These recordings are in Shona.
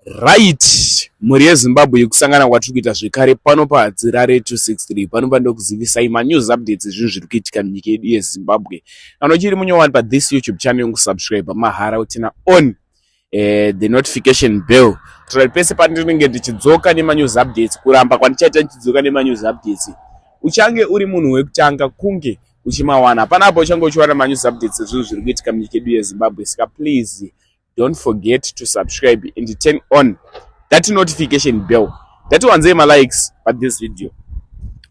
Right, mhuri yeZimbabwe yekusangana kwatiri kuita zvekare pano paHadzirare 263 pano pandokuzivisai manews updates ezvinhu zviri kuitika munyika yedu yeZimbabwe. Kana uchiri munyowani pathis YouTube channel kusubscribe mahara utina on eh, the notification bell kuitira kuti pese pandinenge ndichidzoka nemanews updates kuramba kwandichaita ndichidzoka nemanews updates uchange uri munhu wekutanga kunge uchimawana panapa uchange uchiwana manews updates ezvinhu zviri kuitika munyika yedu yeZimbabwe saka please don't forget to subscribe and turn on that notification bell ndatiwanzei malikes pa this video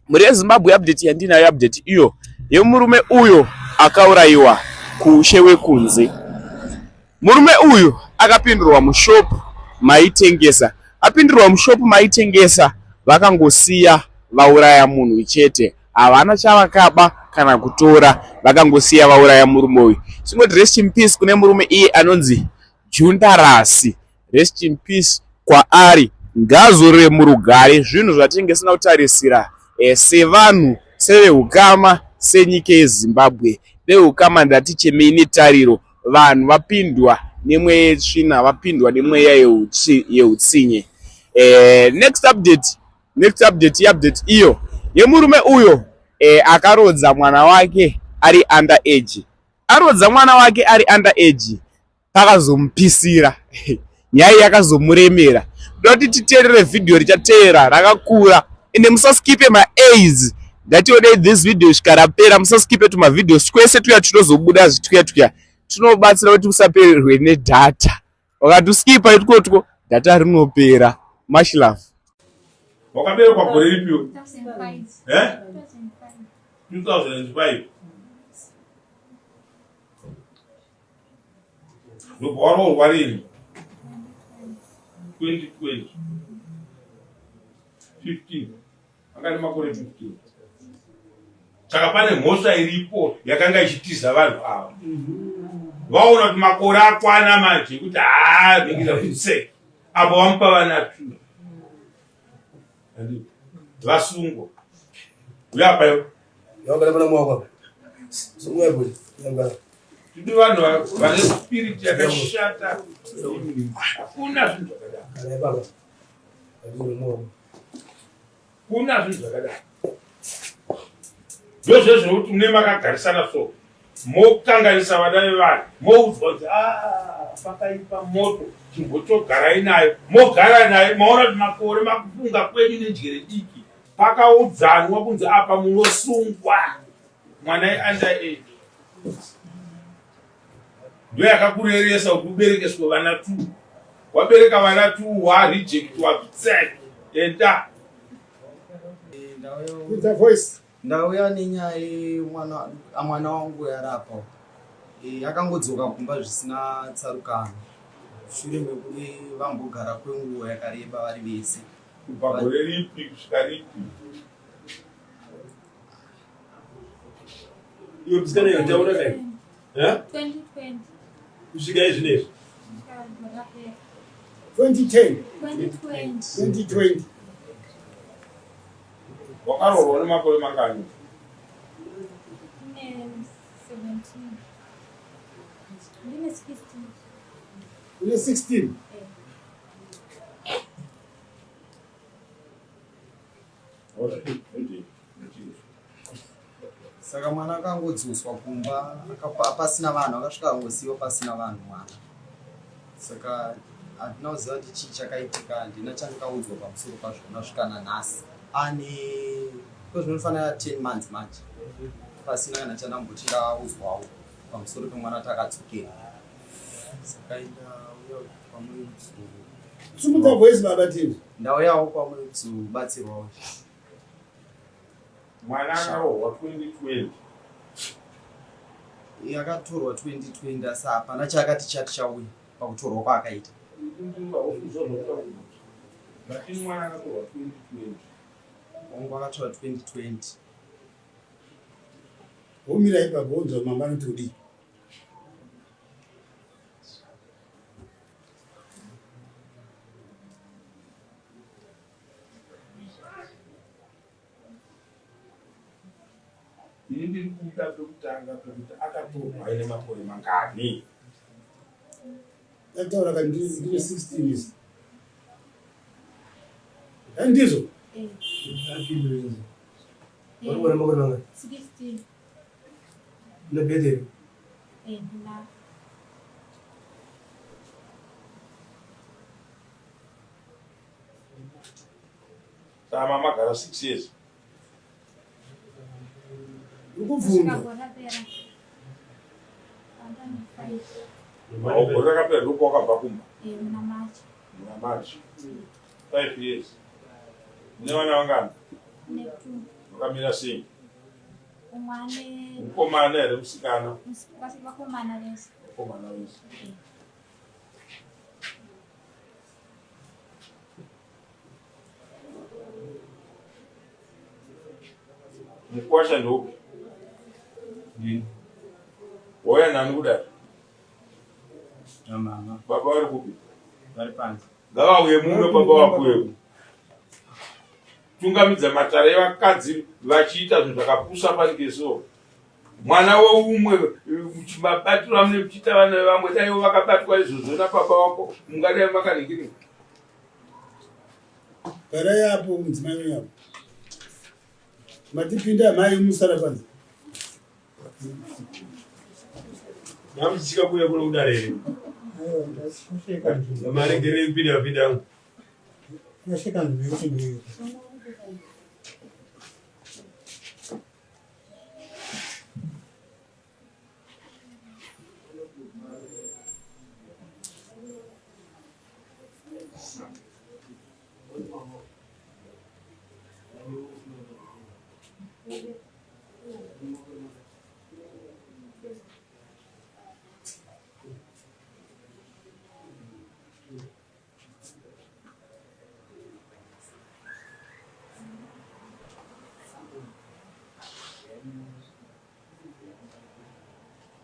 mhuri yezimbabwe update yandinayo update iyo yemurume uyo akaurayiwa kuushe wekunze murume uyu akapindurwa mushop maitengesa apindurwa mushop maitengesa vakangosiya vauraya munhu chete havana chavakaba kana kutora vakangosiya vauraya murume uyu singoti rest in peace kune murume iye anonzi jundarasi rest in peace kwaari ngazorore murugare zvinhu zvatinenge sina kutarisira e, sevanhu seveukama senyika yezimbabwe veukama ndatichemei netariro vanhu vapindwa nemweya yetsvina vapindwa nemweya yeutsinye e, next update Next update iupdate iyo yemurume uyo eh, akarodza mwana wake ari under age. Arodza mwana wake ari under age pakazomupisira nyaya yakazomuremera. Ndoda kuti titeerere video richateera rakakura ende musaskipe maaids ndationei this video svika rapera musaskipe tumavideos twese tuya tunozobuda zvitwuya twuya tunobatsira kuti musapererwe nedata wakatuskipa itkotwo data rinopera much love wakaberekwa gore ripiwo eh 2005 ndobva waroorwa rini 2020 15 anga nemakore 15 saka pane mhosva iripo yakanga ichitiza vanhu ava vaona kuti makore akwana manje ekuti haa vingisa kuti apo vamupa vana two vasungwa uyo apa yo tidi vanhu vane spirit yakashata hakuna zvinhu zvakadaro Kuna zvinhu zvakadai. Ndozve zvekuti mune makagarisana so mokanganisa vana vevanhu moudzwa kuti ah, pakaipa moto chimbotogarai nayo mogara nayo maona kuti makore makufunga kwenyu nenjere diki pakaudzanwa kunzi apa munosungwa mwana under age ndoyakakureresa kuti uberekeswe vana two wabereka vana two warejectwa tsek enda ndauya nenyaya yemwana mwana wangu yarapa eh, akangodzoka kumba zvisina tsarukano shure mekuve vambogara kwenguva yakareba vari vese kubva gore ripi kusvika ripi Iwe musikana iwe taura kai. Eh? 2020. Kusvika izvi nezvi. 2010. 2020. 2020. Wakaroorwa nemakore mangani? Ne 17. Ndine 16. Une 16. Saka mwana akangodzoswa kumba pasina vanhu, akasvika akangosiiwa pasina vanhu mwana. Saka handina kuziva kuti chii chakaitika, handina chandakaudzwa pamusoro pazvona kusvika nanhasi. Ane kwezvinofanira 10 months manje pasina kana chandamboti ndaudzwawo pamusoro pemwana takadzokera. Saka ndauya kwamuri Simudza voice baba Tindi. Ndauyawo kwamuri kuzobatsirwawo. Mwana akarohwa 2020. Yakatorwa 2020 asi hapana chaakati chati chauya pakutorwa kwaakaita. Mwana akatorwa 2020. Wangu akatorwa 2020. Womira ipapo wonzwa mama anoti kudii? Ini ndiri kuda pekutanga pekuti akatorwa aine makore mangani? Ndataura ka ndine 16 years. Ndizvo. Eh. Uri kuona makore mangani? 16. Une bhedheri? Eh, ndinaro. Sama magara 6 years. Uri kubvunza. Kusvika gore rapera. Panda ne5. Gore rakapera ndipo wakabva kumba. Eh, muna March. Muna March. 5 years. Mune vana vangani? Ne 2. Vakamira sei? Umwe ane Mukomana here musikana? Vakomana vese. Mukomana wese. Mukwasha ndoupi? Ndini. Wauya nani kudai? Namama. Baba vari kupi? Vari panze. Ngavauye muno baba vakuyepo. Tungamidza matare evakadzi vachiita zvinhu zvakapusa panikeso. Mwana weumwe mabatiro amune muchiita vana vevamwe daiwo vakabatwa izvozvo napapa wako mungadai makaningirika. Garai apo mudzimai wenyu apo. Matipinda mai musara panze. Mamuchisvika kuuya kuno kudare here? Maregerei kupinda mapinda angu.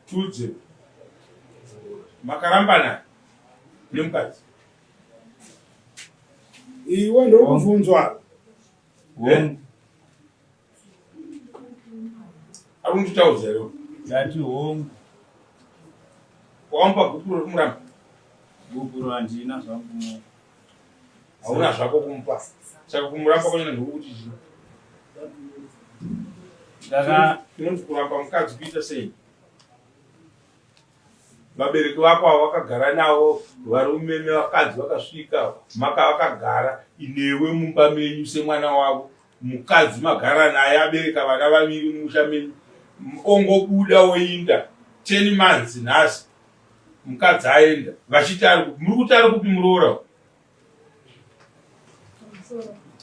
Tudze. Makarambana nemukadzi. Iwe ndokubvunzwa. Eh? Ari kunditaudza here? Ndati hongu. Wakamupa gupuro rekumuramba? Gupuro handina zvangu kumupa. Hauna zvako kumupa. Saka kumuramba kwanyana ndokuti chii? Ndaka Tinonzi kuramba mukadzi kuita sei? Vabereki vako avo vakagara navo, varume nevakadzi vakasvika, maka vakagara inewe mumba menyu semwana wavo. Mukadzi magara naye abereka vana vaviri mumusha menyu. Ongobuda oinda 10 months nhasi. Mukadzi aenda. Vachiti ari kupi? Muri kuti ari kupi muroora?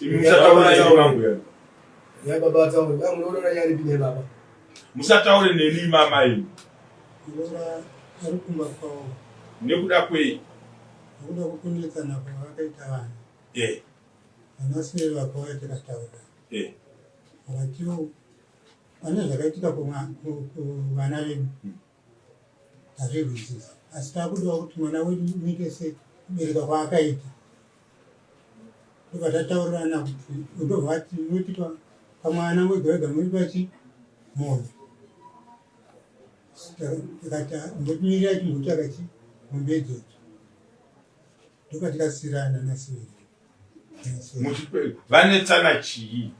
Imi musataura neni vangu ya. Ya baba tauri. Ya munoona yari pine baba. Musataure neni mama imi. Muroora ari kumba kwavo. Nekuda kwei? Nekuda kwekunetsana kwavakaita vana. Eh. Vana sire vakauya tikataura. Eh. Vakatiwo pane zvakaitika kuvana vedu. Tazvirwisisa. Asi takudawo kuti mwana wedu uite sekubereka kwaakaita. Ndobva tataurirana kuti ndobva ati munoti pamwana wega wega muri pachi moyo. Tikati mbotimirira chimbotsvaka chi mombe idzodzo. Ndobva tikasirana nasiviri. Vanetsana chii?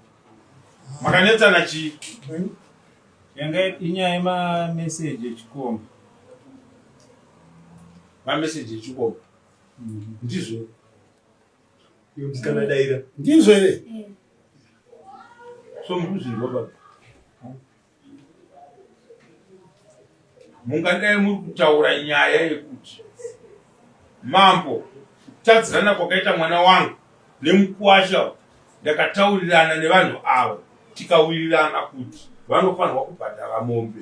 Makanetsana chii? Yanga inyaya yemameseji echikomba. Mameseji echikomba. Ndizvo. Iwe musikana daira. Ndizvo here? Eh. So mukuzvinzwa baba. Mungadai muri kutaura nyaya yekuti mambo kutadzirana kwakaita mwana wangu nemukuwasha ndakataurirana nevanhu ava tikawirirana kuti vanofanirwa kubhadhara mombe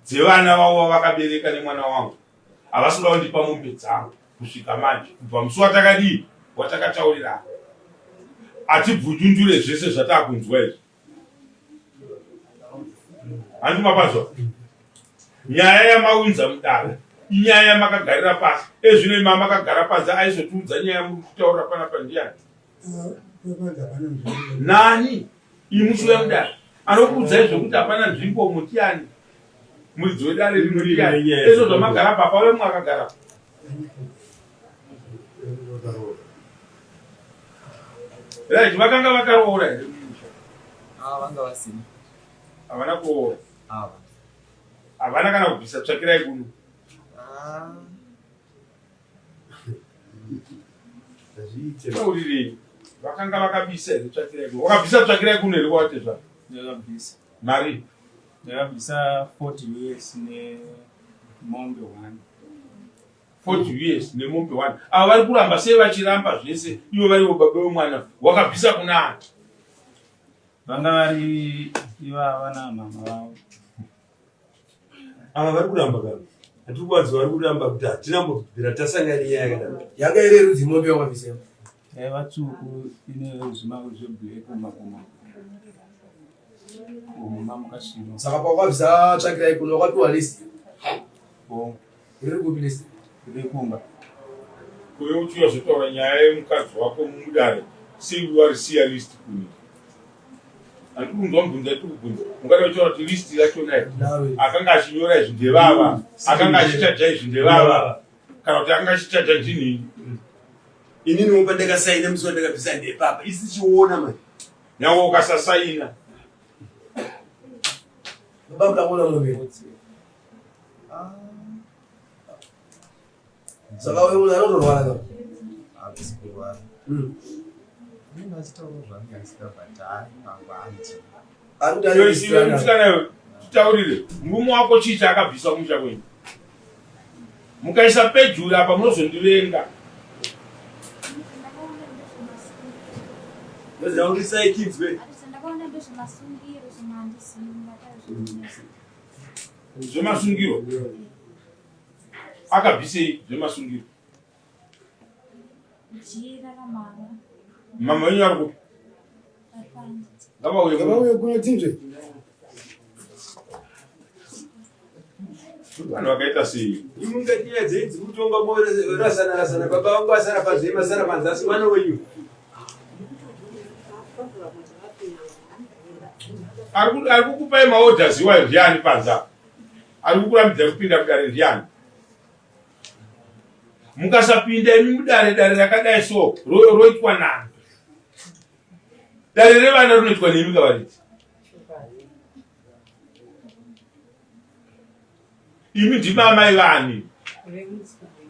dzevana vavo vavakabereka nemwana wangu. Havasi kuda kundipa mombe dzangu kusvika manje kubva musi watakadii watakataurirana. Atibvunjunjure zvese zvatakunzwa izvi. Hanti mapanzwa? Nyaya yamaunza mudare inyaya yamakagarira pasi. Ezvino imi makagara pasi aizotiudza nyaya muri kutaura panapa ndiani? Nani? Imi muchiuya mudare anokuudzai zvekuti hapana nzvimbo mutiani? Muridzi wedare rino ndiani? Ezvo zvamagara papa vemwe akagara. Right, vakanga vakaroora here mumusha? Ah, vanga vasina. Havana kuroora. Ava. Havana kana kubvisa tsvakirai kuno. Ah. Hazviite. Taurirei. Vakanga vakabisa here tsvakirai kuno? Wakabvisa tsvakirai kuno here kwawatezvara? Ndakabvisa. Mari. Ndakabvisa 40 us nemombe 1. 40 us nemombe 1. Ava vari kuramba sei vachiramba zvese ivo varivo baba vemwana. Wakabvisa kuna ani? Vanga vari ivava namama vavo. Ava vari kuramba kana. Hatiri kuvanzwa vari kuramba kuti hatina kumbobvira tasangana nenyaya yakadaro. Yanga iri yerudzi mombe yakabvisa. Yaiva tsvuku ine zvima zveblack mumakumbo. Umu mamukasvino. Saka pawakabvisa tsvakirai kuno wakapiwa list. Bongo. Riri kupi list? Riri kumba. Kuve uchiuya zotaura nyaya yemukadzi wako mudare sei warisiya list kune handiri kunzwa mubvunzo yatiri kubvunza ungada uchitaura kuti list rachona iri akanga achinyora izvi ndevava akanga achichaja izvi ndevava kana kuti akanga achichaja ndinini Inini pandakasaina musi wandakabvisa ndepapa isi chiona manje. Nyangwe ukasasaina Baba mutakuona mombe. Saka uyu munhu anotorwara ka? Hakusi kurwara. Inini achitaura zvangu asika but hayi mangwanji. Ari kuti ane Iwe musikana iwe titaurire murume wako chii chaakabvisa kumusha kwenyu mukaisa pejuri apa munozondivenga Ndozaurisai tinzwe. Ndakaona ndezvemasungiro zvimwe handizivi ndakazvinesa. Zvemasungiro akabvisei zvemasungiro? Jira ramama. Mama wenyu ari kupi? Ari panze. Ngavauye kuno. Ngavauye kuno tinzwe. Vanhu vakaita sei? Imi mungati nyaya dzenyu dziri kutonga morasana rasana baba vangu vasara panze masara panze asi mwana wenyu. Ari kukupai maorders iwayo ndiani panze apa? Ari kukurambidzai kupinda mudare ndiani? Mukasapinda imi mudare, dare rakadai so roitwa nani? Dare revana rinoitwa nemi kavaridzi. Imi ndimi amai vani?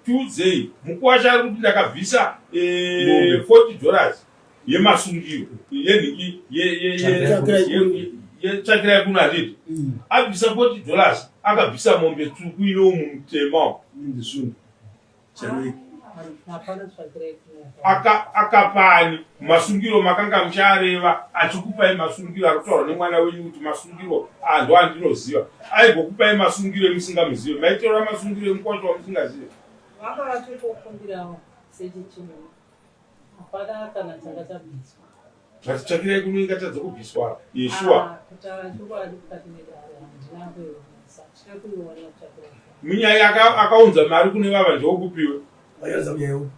Tiudzei, mukuwasha ari kuti ndakabvisa 40 dollars yemasungiro yenhiki yetsvakirai kuno handiti? Abvisa 40 dollars akabvisa mombe tsvuku ine umu mutema umu. Akapani masungiro makanga muchareva achikupai masungiro ari kutaurwa nemwana wenyu kuti masungiro ando andinoziva aigokupai masungiro emusingamuzive maitaura masungiro emukwasha wamusingazive. Vanga vachitokumbirawo sechichimwe hapana kana changa chabviswa. Zvatitsvakirai kuno ingatadza kubviswa yeshuwa. Ah, kutaura chokwadi mukati medare handina kuionesa handina kuiona kutsvakirai. Munyai akaunza mari kune vava ndewokupiwe. Vayanza munyai upi?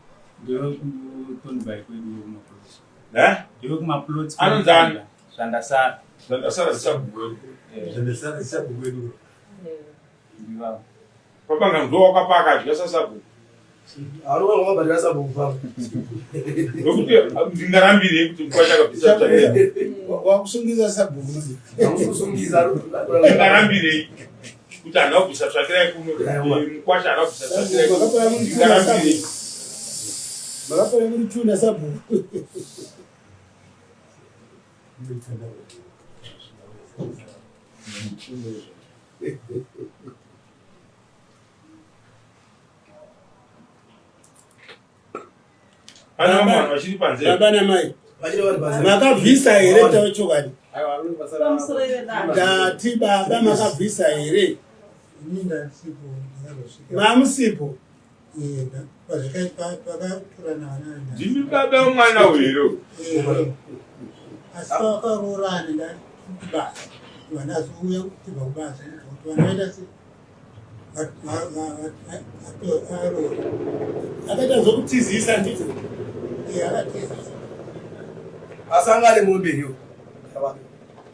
Ndewekutonbai kwedu kumaplots. Eh? Ndewekumaplots. Anonzi ani? Zvandasara. Zvandasara zisabhuku wedu. Zvandasara zisabhuku wedu. Ndivavo. Pabanga ndo wakapa akadya sasabhuku. Haruwa wakabhadhara sabhuku papa. Nokuti ndingarambirei kuti mukwasha akabvisa tsvakirai. Wakusungisa sabhuku manje. Hamukusungisa. Ndingarambirei kuti handina kubvisa tsvakirai kuno. Mukwasha handina kubvisa tsvakirai kuno. Ndingarambirei. Makapera muri tuna sabhuku. Pane vamwe vanhu vachiri panze. Baba namai. Vachiri vari panze. Makabvisa here tawe chokwadi? Pamusoro yedare. Ndati baba makabvisa here? Ini ndasipo ndakazosvika. Mamusipo. Eh, pazvakatorana vana Ndimi baba vemwana uyu here? Asi pavakaroorana ndati kubasa vana azouya kubva kubasa kuti vana vaita se aroora Akaita zvokutizisa ndizvo. akatizisa Asi anga ane mombe here?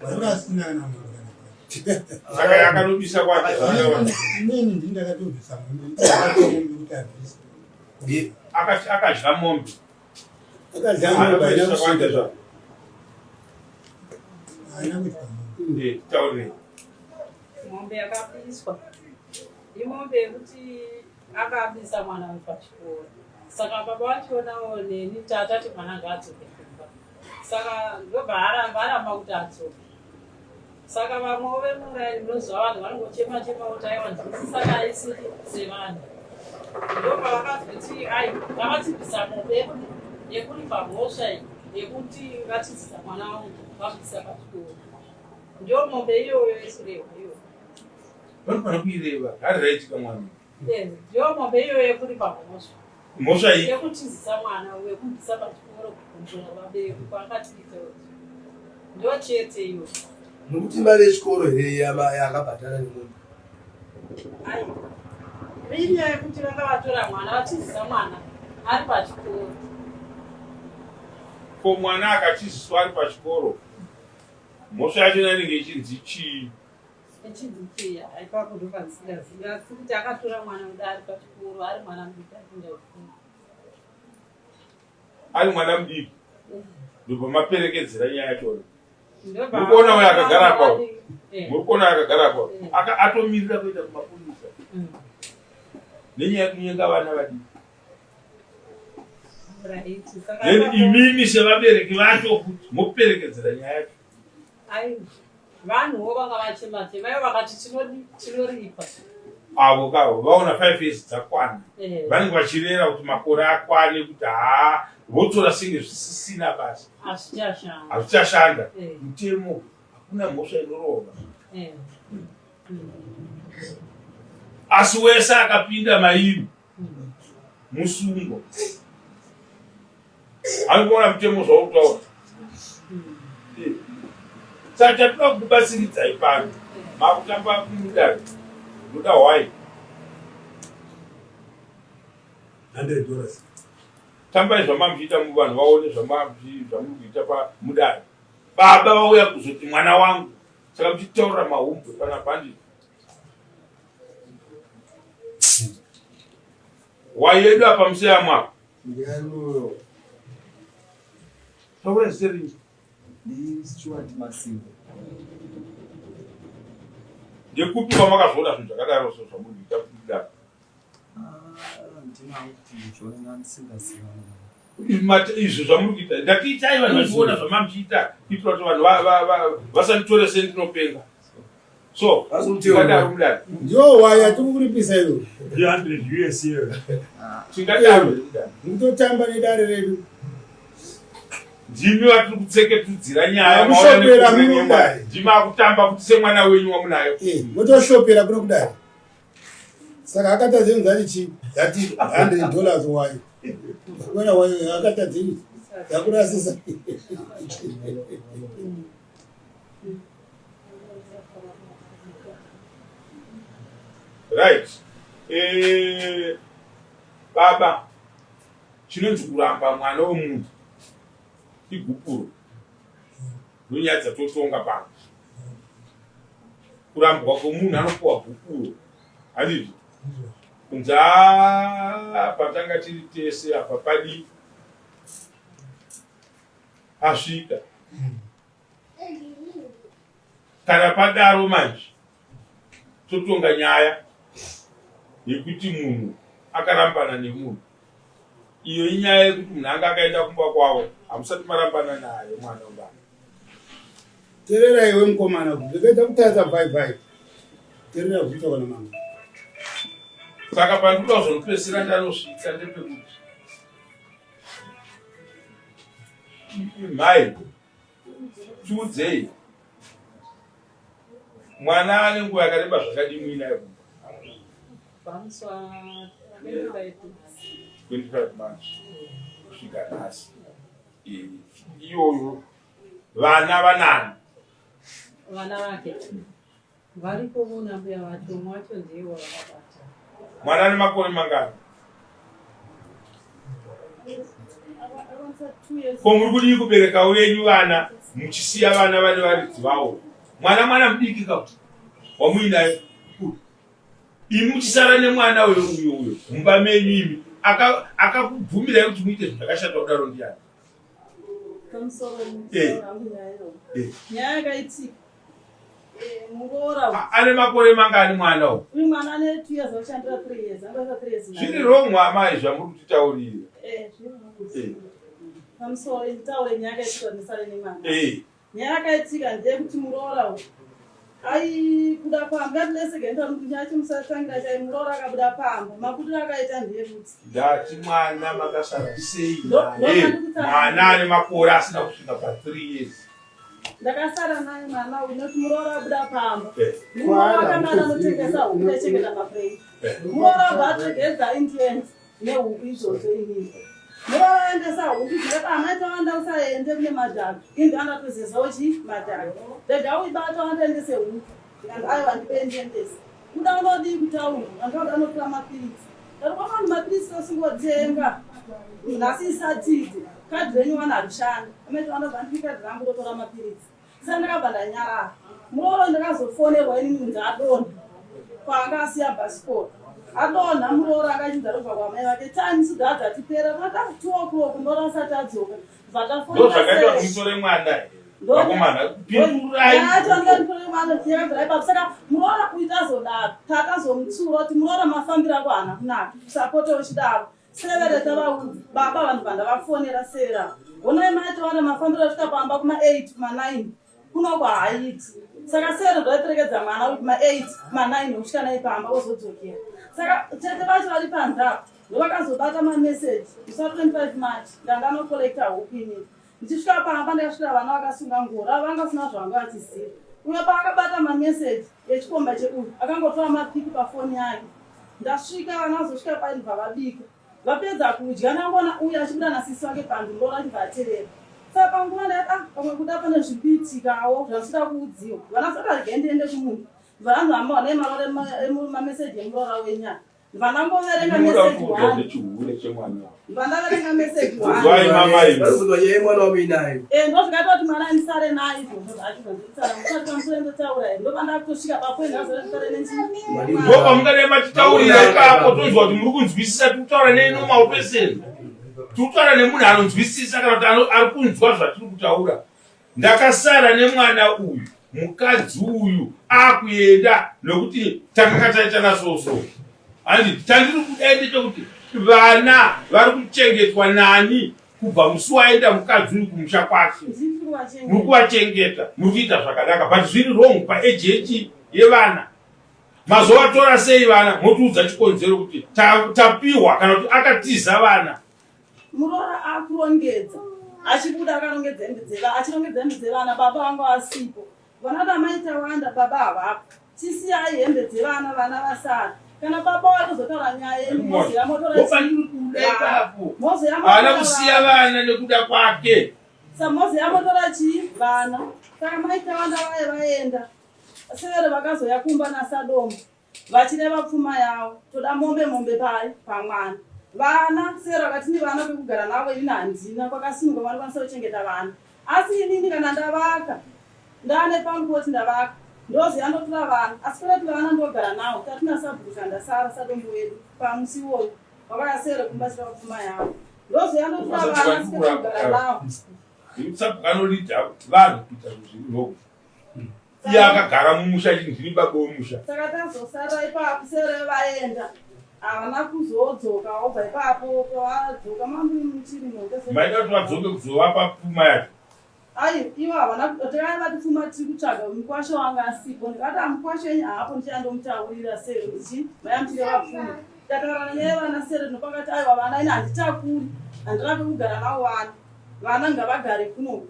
anga asina kana mombe Saka yakanobisa kwake. Inini ndini ndakatobvisa mombe ndakati mombe kuti abvise Akadya mombe. Akadya mombe haina kusvika. Haina kudya mombe. Eh, taurei. Mombe yakapiswa. Imombe yekuti akabisa mwana wepachikoro. Saka baba vachionawo neni tatati mwana ngaadzoke kumba. Saka ndobva aramba aramba kuti adzoke. Saka vamwewo vemuraini munoziva vanhu vanongochema chema kuti aiwa nzwisisana isu sevanhu. Ndopavakazoti ai vavatibvisa mombe yekuripa mhosva iyi yekuti vatizisa mwana wangu vabvisa pachikoro. Ndiyo mombe iyoyo yesurehwa iyoyo. Vanofanira kuireva hari raitika mwana. Eh, ndiyo mombe iyoyo yekuripa mhosva. Mhosva iyi. Yekutizisa mwana yekubvisa pachikoro kugonzora vabereki kwaakatiita. Ndiyo chete iyoyo. Nokuti mari yechikoro here yakabhadhara nemombe? Ai. Inyaya yekuti vanga vatora mwana vatizisa mwana ari pachikoro. Ko mwana akatiziswa ari pachikoro mhosva yacho inenge ichinzi chii? Ichinzi chii? Ipapo ndopandisingazivi asi kuti akatora mwana kuda ari pachikoro ari mwana mudiki apinda chikoro. Ari mwana mudiki ndobva maperekedzera nyaya yachona. Muri kuona uyo akagara apa eh. muri kuona akagara apa eh. atomirira kuenda kumapurisa mm. nenyaya yekunyenga vana vadiki then imimi sevabereki vacho futi moperekedzera nyaya yacho vanhuwo vanga vachema chema ivo vakati tinoripa avo kavo vaona five years dzakwana eh. vanenge vachirera kuti makore akwane kuti haa votora senge zvisisina basa hazvichashanda eh. mutemo hakuna mhosva inorova eh. Asi wese akapinda mairi mm. musungo ari kuona mutemo zvauri kutaura mm. Saka chatoda kukubatsiridzai pano makutamba mudare ndoda hwai 100 dollars tambai zvamamuchiita muvanhu vaone zvamuri kuita pamudare baba vauya kuzoti mwana wangu saka muchitaurira mahumbwe pana bhanditi wayedu apa museyamwa apa taura zita renyu Stuart Masimba. Ndekupi kwamakazviona zvinhu zvakadaro so zvamuri kuita kudaro? Izvo zvamuri kuita ndatiitai vanhu vachiona zvamamuchiita kuitira kuti vanhu vasanditore sendinopenga. So tingadaro mudare. Ndiyo waya tiri kuripisa iyo. 300 US iyo. Tingadaro mudare. Mutotamba nedare redu. Ndimi vatiri kutseketudzira nyaya maona nekudare. Ndimi akutamba kuti semwana wenyu wamunayo. Eh, motoshopera kuno kudare. Saka akatadza inzati chi? Yati 100 dollars wayo. Wena wayo akatadza yakurasisa. Right. Eh, baba chinonzi kuramba mwana wemunhu igupuro ndonyaya dzatotonga pano kurambwa kwemunhu anopuwa gupuro handizvo kunzi patanga tiri tese apa padii asvika kana padaro manje totonga nyaya yekuti munhu akarambana nemunhu iyo inyaya yekuti munhu anga akaenda kumba kwavo hamusati marambana naye mwana ungana terera iwe mukomana ndikaita kutadza bye bye terera zvinoita kana mama saka pandikuda kuzonopedzisira ndanosvika ndepekuti Mhai, tiudzei mwana ane nguva yakareba zvakadii muinaye kumba? 25 months kusvika nhasi. Iyoyo vana vanani? Vana vake Variko vona mbuya vacho umwe wacho ndiye wavakabata. Mwana ane makore mangani? Ko muri kudii kubereka wenyu vana muchisiya vana vane varidzi vawo? Mwana mwana mudiki ka wamuinaye imi muchisara nemwana uyo uyo uyo mumba menyu imi akakubvumirai kuti muite zvinhu zvakashata kudaro ndiyani? Pamusoro Eh. hangu nyaya iyoyo. Eh. Nyaya yakaitika. Eh, muroora Ane makore mangani mwana uyu? uyu mwana ane 2 years oshandira 3 years angaita 3 years Zviri wrong amai zvamuri kutitaurira. Eh, zviri wrong. Eh. Pamusoro nditaure nyaya yakaitika ndisare nemwana. Eh. Nyaya yakaitika ndeyekuti muroora uyu aibuda pamba ngatilesege nditaura nyaya chimusatangira chai muroora akabuda pamba mabudiro akaita ndeyekuti Ndati mwana makasara sei Ndo- naye? ndo- Mwana ane makore asina kusvika pa 3 years. ndakasara naye mwana uyu nekuti muroora abuda pamba. Eh. Muroora wakamwana anotengesa huku ndaichengeta mafrei. Muroora abva ategedza indians nehuku izvozvo inini. Muroora aendesa huku ndikati amai tawanda usaende kune madhaka. Indi andatozezawo chi madhaka. Rega uibata wandaendese huku. Ndikanzi aiwa ndipe ndiendese. Kuda unodii kutaura? Andinoda anotora mapiritsi. Ndati kwafani mapiritsi tosingotenga. Nhasi isatidze. Kadhi renyu wana harishandi. Amai tawanda bva ndipe kadhi rangu ndotora mapiritsi. Saka ndakabva ndanyarara. Muroora ndakazofonerwa inini kunzi adonha. Kwaanga asiya bhasikoro. Adonha muroora akachinza robva kwamai vake. Time sigadza tipera. Vata 2 o'clock muroora asati adzoka. Bva Ndo tafonera zvakaita kuti sei. mutore mwana here? Vakomana, pindurai. Saka muroora kuita azodaro takazomutsura kuti muroora mafambiro ako haana kunaka usapote uchidaro severe tavaudza baba vanhu vandavafonera severe ava honai maitowana mafambiro asvika pamba kuma8 kuma9 kunoko haaiti saka severe ndaiperekedza mwana uyu kuma8 kuma9 kusvika naye pamba ozodzokera saka tete vacho vari panze apa ndovakazobata mameseji musi wa 25 March ndanga nokolekta huku inini ndichisvika pamba ndakasvika vana vakasunga ngoro avo vanga vasina zvavanga vachiziva uyo paakabata mameseji echikomba cheuyu akangotora mapiki pafoni yake ndasvika vana vazosvika painobva vabika vapedza kudya ndangona uyu achibuda nasisi vake panze ngoro achibva aterera saka panguva ndakati ah pamwe kuda pane zviri kuitikawo zvandisida kuudziwa vana saka regai ndiende kumunhu vanhu hama vanai marore mameseji emuroora wenyaya vanangoverenga Ndinoda meseji kuudzwa one zvechihure chemwana. vandaverenga meseji one Kuzwai mama imi. Vari kuzwa nyaya yemwana wamuinayo. Eh, ndozvakaita kuti mwana andisare naye izvozvo zvacho zvanditsara musati pamusoro ndotaura here ndopandakutosvika papoint ndazosare nenchi Ndo pamungadai machitaurira ipapo tonzwa kuti muri kunzwisisa tiri kutaura nenormal person. Tiri kutaura nemunhu anonzwisisa kana kuti ari kunzwa zvatiri kutaura. Ndakasara nemwana uyu, mukadzi uyu akuenda nokuti takanga taitana so. Handi chandiri kuda ndechekuti vana vari kuchengetwa nani kubva musi waenda mukadzi uyu kumusha kwake. Muri kuvachengeta, muri kuita zvakanaka, but zviri wrong paeji yechi yevana. Mazovatora sei vana? Motiudza chikonzero kuti tapiwa kana kuti akatiza vana. Muroora akurongedza achibuda akarongedza hembe dzevana achirongedza hembe dzevana baba vanga vasipo vana damai tawanda baba havapo chisiyai hembe dzevana vana vasara kana baba vatozotaura nyaya yenyu mozoya motora Ndopandiri kuda ipapo. mozoya Haana motora kusiya vana. vana nekuda kwake. Samozi amotora chii vana saka maitawanda vaye vaenda severe vakazoya kumba naSadombo vachireva pfuma yavo toda mombe mombe pai pamwana vana severe vakati ni vana pekugara navo inini handina kwakasimuka vanokwanisa kuchengeta vana asi inini kana ndavaka ndane pamukoti ndavaka ndoziya ndotora vana asi kwete vana ndogara navo tatina sabhuku chandasara sadombo wedu pamusi iwoyo vakauya severe kumba chireva pfuma yavo ndoziya ndotora vana asi kwete kugara navo. Sabhuku anolidha vanhu kuita zviri wrong. Iye akagara mumusha achiti ndini baba wemusha. Saka tazosara ipapo sere vaenda havana kuzodzoka wobva ipapo pavadzoka mambo muchirimo. Maida kuti vadzoke kuzovapa pfuma yacho. Ai ivo havana takaya vati pfuma tiri kutsvaga mukwasha wanga asipo ndikati amukwasha enyu haapo ndichandomutaurira sere kuti maya muchireva pfuma ndataura nenyaya yevana sere ndopakati aiwa vana ini handitakuri handina pekugara navo vana vana ngavagare kuno.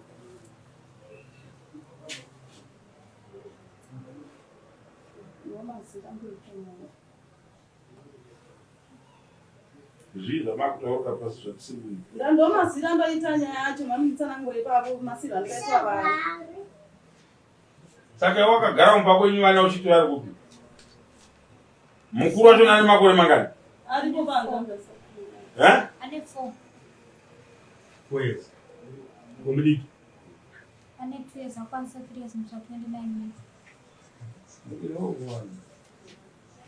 Zvii zvamakutaura pasi zvatisiri kuita? Ndomazira ndoita nyaya yacho mamutsanangura ipapo masiro andikaita vana. Saka wakagara mumba kwenyu vana uchiti vari kupi? Mukuru wacho ane makore mangani? Aripo panza. Eh? Ane 4. 4 years. Womudiki. Ane 2 years akwanisa 3 years musa 29 months.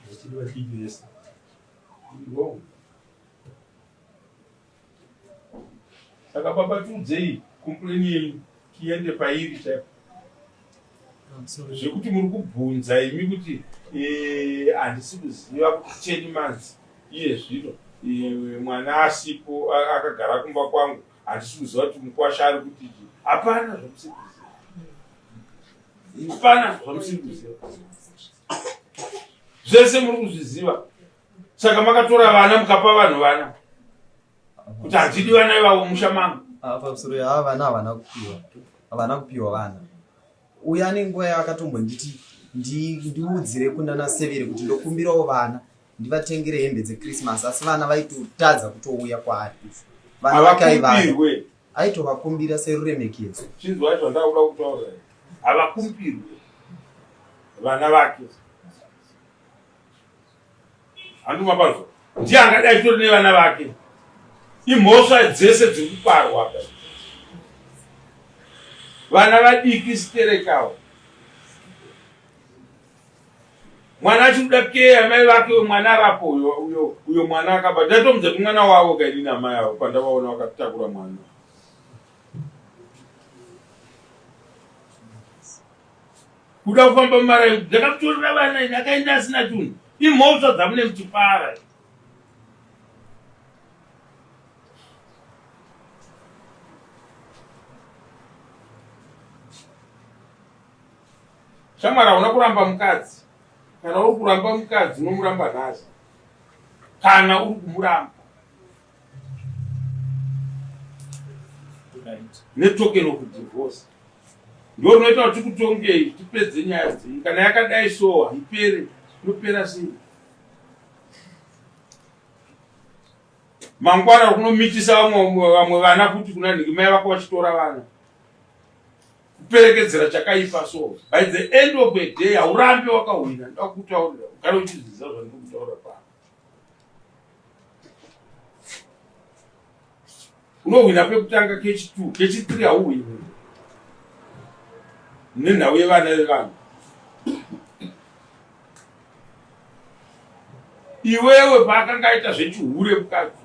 Vachiri vadiki vese. Wrong. Saka baba tiudzei Complain yenyu tiende pairi chaipo. Zvekuti muri kubvunza imi kuti eh, handisi kuziva kuti 10 months iye zvino eh, mwana asipo akagara kumba kwangu handisi kuziva kuti mukwasha ari kuti chii. Hapana zvamusiri kuziva. Hapana zvamusiri kuziva. Zvese muri kuzviziva. Saka makatora vana mukapa vanhu vana. Kuti handidi vana ivavo musha mangu. Ah, pamusoro ava vana havana kupiwa. Havana kupiwa vana. Uyo ane nguva yaakatombonditi ndiudzire kunana Severe kuti ndokumbirawo vana ndivatengere hembe dzechristmas asi vana vaitotadza kutouya kwaari. Vana vake aivada. Aitovakumbira seruremekedzo. Chinzwai zvandakuda kutaura. Havakumbirwe vana vake. Handuma pazvo. Ndiye angadai achitori nevana vake. Imhosva dzese dziri kuparwa apa. Vana vadiki siterekawo. Mwana achikuda keya mai vake uyo mwana arapo uyo uyo uyo mwana akaba. Ndatomudza kuti mwana wavo kaini namai avo pandavaona vakatakura mwana. Kuda kufamba mumaraini ndakamutorera vana ini akaenda asina chinhu. Imhosva dzamune muchipara. Shamwari hauna kuramba mukadzi. Kana uri kuramba mukadzi unomuramba nhasi. Kana uri kumuramba. Right. Netoken of divorce. Ndo rinoita kuti tikutongei tipedze nyaya dzenyu. Kana yakadai so haipere. Inopera sei? Mangwana kunomitisa vamwe vana kuti kuna nhingi mai vako vachitora vana. Kuperekedzera chakaipa so by the end of a day haurambi wakahwina. Ndoda kukutaurira ugare uchizviziva zvandiri kutaura pano. Unohwina pekutanga kechi 2 kechi 3 hauhwini nenhau yevana vevanhu. Iwewe paakanga aita zvechihure mukadzi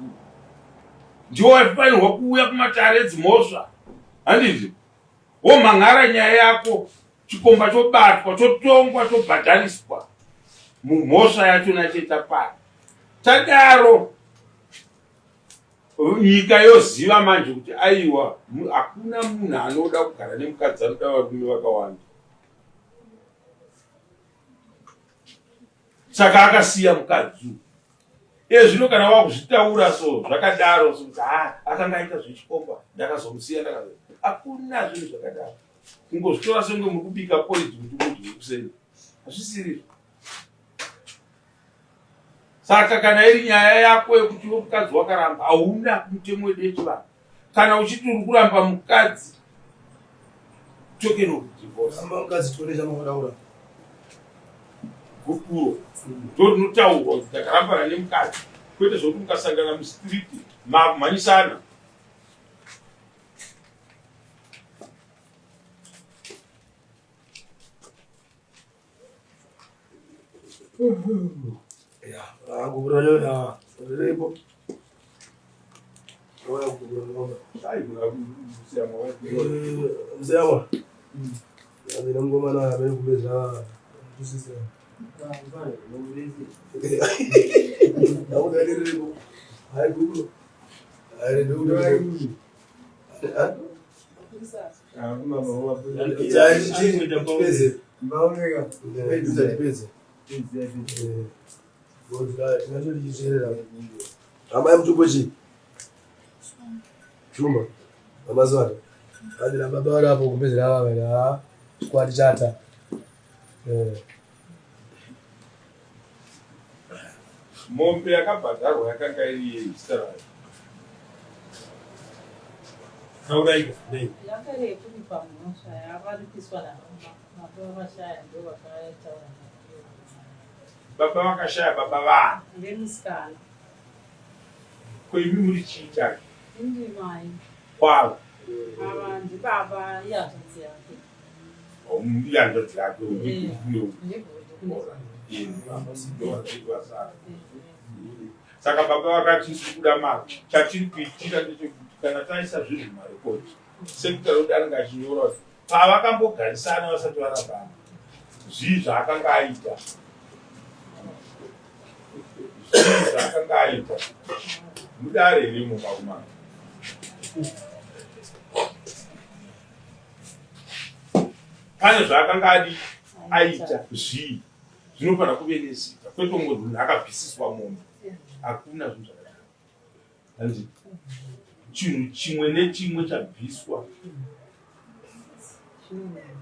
ndiwo waifanirwa kuuya kumatare edzimhosva handizvo? Womhan'ara nyaya yako chikomba chobatwa chotongwa chobhadhariswa mumhosva yachona chetapara. Tadaro nyika yoziva manje kuti aiwa hakuna munhu anoda kugara nemukadzi anoda varume vakawanda. Saka akasiya mukadzi uyu. Iye zvino kana wakuzvitaura so zvakadaro so kuti ha akanga aita zvechikomba ndakazomusiya ndakazo. Hakuna zvinhu zvakadaro. Kungozvitora senge muri kubika porridge kuti mudye kuseni. Hazvisiri. Saka kana iri nyaya yako yekuti iwe mukadzi wakaramba hauna mutemo wedu yechivanhu. Kana uchiti uri kuramba mukadzi token of divorce. Ramba mukadzi tione chamakaura. Gupuro ndorinotaurwa kuti ndakarambana nemukadzi kwete zvekuti mukasangana mustreet makumhanyisana. Amai mutupo chii? Chuma. Amazwana. Andira baba vari apo kumbezera vava ha chikwadi chata. Eh. Mombe yakabhadharwa yakanga iri yei zita rayo? Tauraika nei? Yanga iri yekuripa mhosva yavaripiswa nababa vashaya ndo vakataura nayo. Baba vakashaya baba vani? Vemusikana. Ko imi muri chii chake? Indi mai. Kwavo. Ava ndibaba ihanzvadzi yake. Ihanzvadzi yake. Saka baba vakati tiri kuda mari. Chatiri kuitira ndechekuti Kana taisa zvinhu mumarekodi sekutaura kuti anenge achinyora kuti pavakambogarisana vasati varambana zvii zvaakanga aita zvii zvaakanga aita mudare here imo makumana pane zvaakanga adi aita zvii zvinofanira kuve nezita kwete kungonzi munhu akabvisiswa mombe hakuna zvinhu zvakadaro hanzi chinhu chimwe nechimwe chabviswa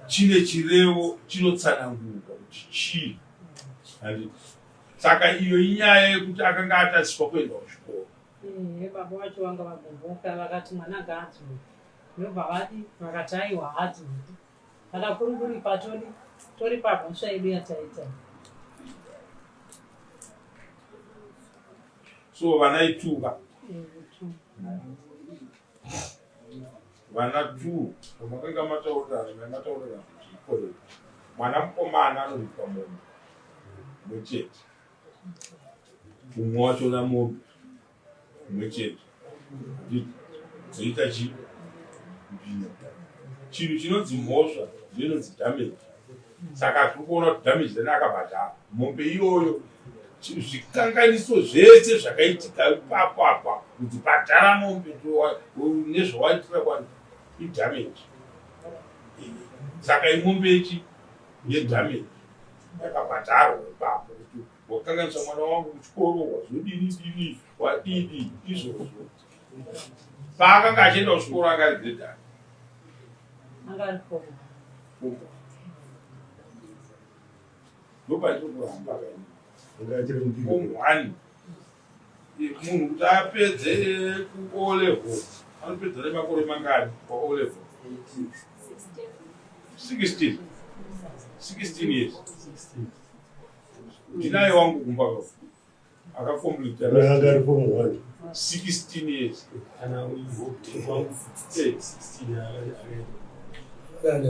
chine chirevo chinotsanangurwa kuti chii handi saka iyo inyaya yekuti akanga atadziswa kuenda kuchikoro eh, baba vacho vanga vagumbuka vakati mwana ngaadzoke ndobva vadi vakati aiwa haadzoki Kana kuri kuripa todi toripa mhosva yedu yataita. So vana ituka. Vana two vamakanga mataurirana mataurirana kuti ikorera. Mwana mukomana anoripa mombe mumwe chete. Mumwe wachona mombe mumwe chete dzoita chi mbiri chinhu chinonzi mhosva ndinonzi damage saka tiri kuona kuti damage dani akabhadhara mombe iyoyo zvikanganiso zvese zvakaitika ipapo apa kuti bhadhara mombe nezvawaitira kwani idamage saka imombe yechi yedamage yakabhadharwa ipapo kuti wakanganisa mwana wangu kuchikoro wazodini dini wadidi izvozvo paakanga achienda kuchikoro anga ari grade ani ndopandiri kuramba form one munhu kuti apedze ku o level anopedza nemakore mangani pa o level 16 16 years ndinaye wangu kumba akakomplita anga ari form one 16 years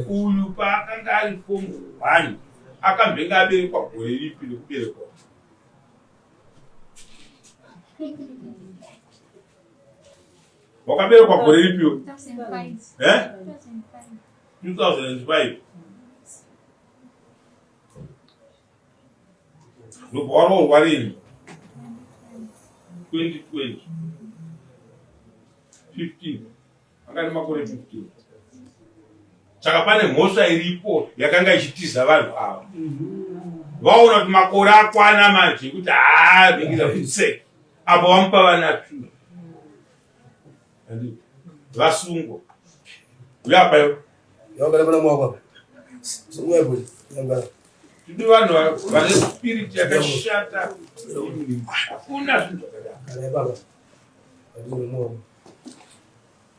uyu paakanga ari form one akambenge aberekwa gore ripi rekuberekwa wakaberekwa gore ripiwo eh? 2005 ndobva waroorwa rini 2020 15 anga ane makore 15 saka pane mhosva iripo yakanga ichitiza vanhu ava vaona kuti makore akwana manje ekuti haa ringira kutsek apo vamupa vana two vasungwa uya apa iwe tidi vanhu vane spirit yakashata hakuna zvinhu zvakadaro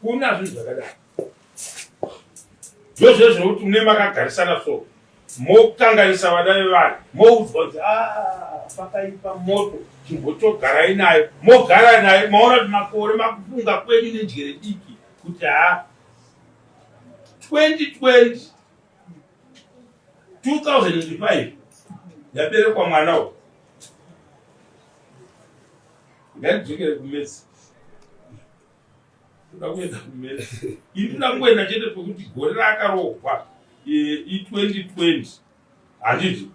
kuna zvinhu zvakadaro ndozve zvekuti mune makagarisana so mokanganisa vana vevanhu moudzwa kuti ah, pakaipa moto chimbotogarai nayo mogara nayo maona kuti makore makufunga kwenyu nenjere diki kuti ha 2020 2005 yaberekwa mwana uyu ngatidzokere kumesi toda kuenda kumesi ini toda kungoenda chete pekuti gore raakarohwa i2020 handiti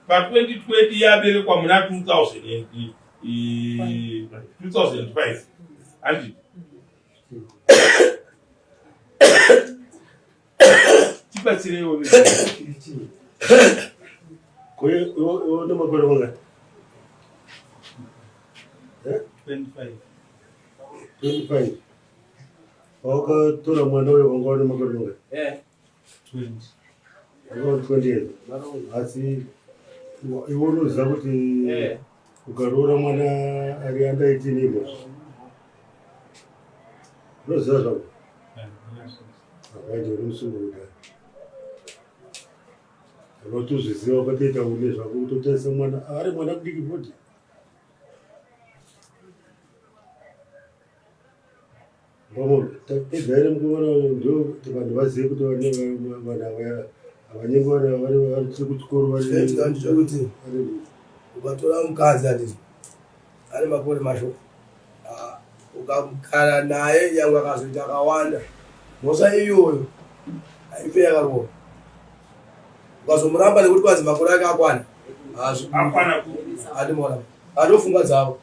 pa2020 yaberekwa muna 2005 handiti tibatsireiwo une makore mangani 25 25 wakatora mwana uyo wanga une makore mangani 20 wanga une 20 years asi iwe unoziva kuti ukaroora mwana ari under 18 imo unoziva zvako akaita uri musungo kudai unotozviziva ukatoita une zvako utotarisa mwana ari mwana mudiki futi Tapedza here mukuona ndo kuti vanhu vazive kuti vane vanhu ava havanyengi vana vari vari kuchikoro vari Chinoitika ndechekuti ukatora mukadzi handiti ane makore masho ah, Ukagara naye nyangwe akazoita akawanda, mhosva iyoyo haife yakarohwa. Ukazomuramba nekuti kwanzi makore ake akwana, Akwana hazviandimona andofunga dzavo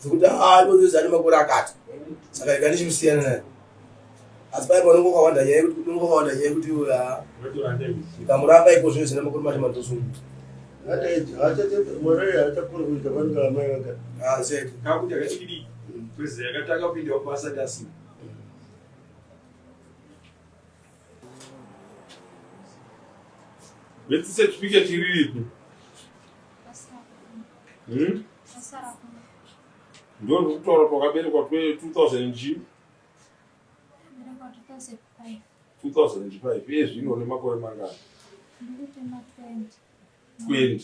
dzekuti aa ane makore akati, saka ika ndichimusiyana naye. Asi pai panonge wakawanda nyaya yekuti unonge wakawanda nyaya yekuti iwe haa ndikamuramba iko zvino zvine makore mashoma ndosunga. Kakuti akadikidiki kwezi yakatanga kupinda kubasa ndasina. Birth certificate riripi? Hmm? Ndo ndikutaura pakaberekwa 2000 G 2005 iye zvino une makore mangani? 20.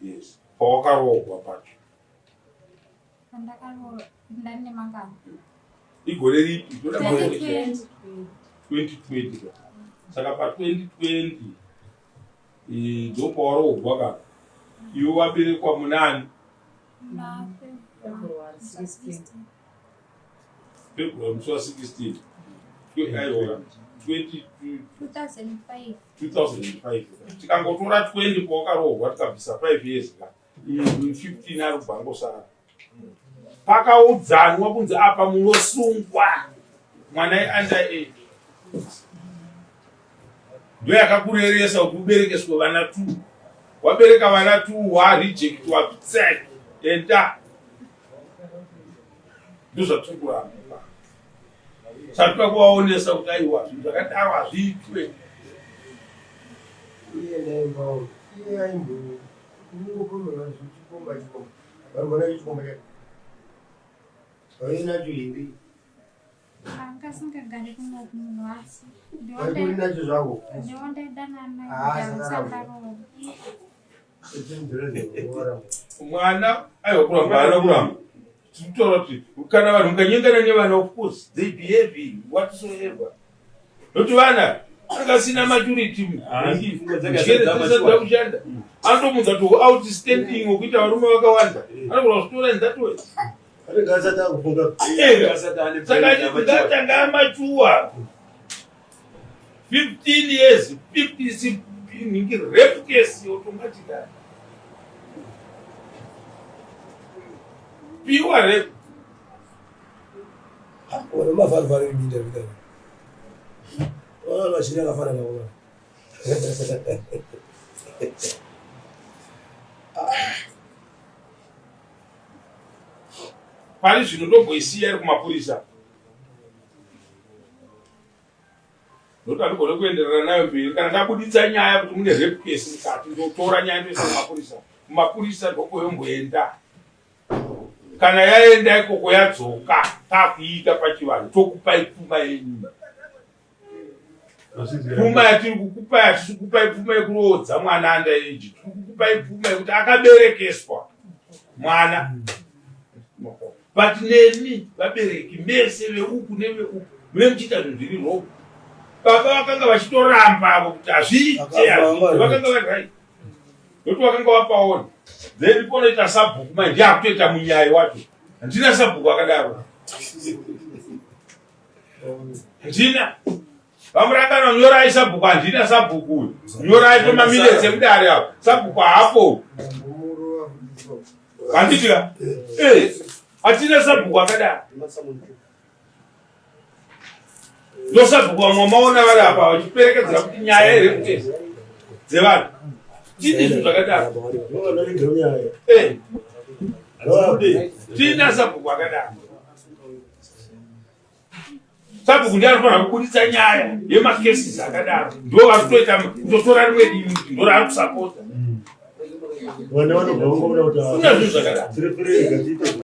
Yes, pawakaroorwa pacho igore ripi? 2020. Saka pa2020 ndopawaroorwa ka? Iwe waberekwa munani? February musi wa16, aiwa, 2005. Tikangotora 20 pawakaroorwa, tikabvisa 5 years ka, 15 ari kubva angosara. Pakaudzanwa kunzi apa munosungwa, mwana under age, ndo yakakureresa kuti uberekeswe vana two. Wabereka vana two, warejectwa, tsek, enda. Ndozvatiri kuramba. Satoda kuvaonesa kuti aiwa, zvinhu zvakadaro hazviitwe. Iye ndaimbawo iye aimbo unongopomera chikomba, chikomba varikuona chikomba chake vainacho here? Anga asingagari kunoku munhu, asi Vatori nacho zvako. ndewandaidanana. Ah, saka Mwana aiwa, kuramba haana kuramba. Tiri kutaura kuti kana vanhu mukanyengana nevana, of course they behave whatsoever, nokuti vana angasina maturity, njere dzisati kushanda. Anotomudza kuti outstanding wekuita varume vakawanda, anogona kuzvitora in that way. Anenge asati akufunga. Saka ngatanga amachuwa 15 years, 50 ningi, rape case automatically, pure rape. Ona mavharivhari ebinda vida. Ona machiri akafanana ona. Pari zvino ndomboisiya iri kumapurisa, nokuti handigone kuenderera nayo mberi. Kana ndabuditsa nyaya kuti mune rape case mukati, ndotora nyaya ndoisa kumapurisa. Kumapurisa ndokoyomboenda. Kana yaenda ikoko yadzoka, takuiita pachivanhu, tokupai pfuma yenyu. Pfuma yatiri kukupai, hatisi kukupai pfuma yekuroodza mwana under age. Tiri kukupai pfuma yekuti akaberekeswa mwana. But nemi vabereki mese veuku neveuku mune muchiita zvinhu zviri wrong. Baba vakanga vachitoramba avo kuti hazviite, hazviite. Vakanga vari right nokuti vakanga vapaona. Then ponoita sabhuku mai, ndiye akutoita munyai wacho. Handina sabhuku akadaro, handina. Vamurangano, nyorai sabhuku. Handina sabhuku uyu, nyorai pemaminutes emudare avo. Sabhuku haapo, handitika? Hatina sabhuku akadaro. Ndosabhuku vamwe maona vari apa vachiperekedzera kuti nyaya here dzevanhu tini zvinhu zvakadaro. Tina sabhuku akadaro? Sabhuku ndiye anofanira kubuditsa nyaya yemacases akadaro. Ndo vari kutoita kutotora rimwe divi kuti ndo raari kusapota. Vana vanobva vangoona kuti Kuna zvinhu zvakadaro. tiri free, ngatiite.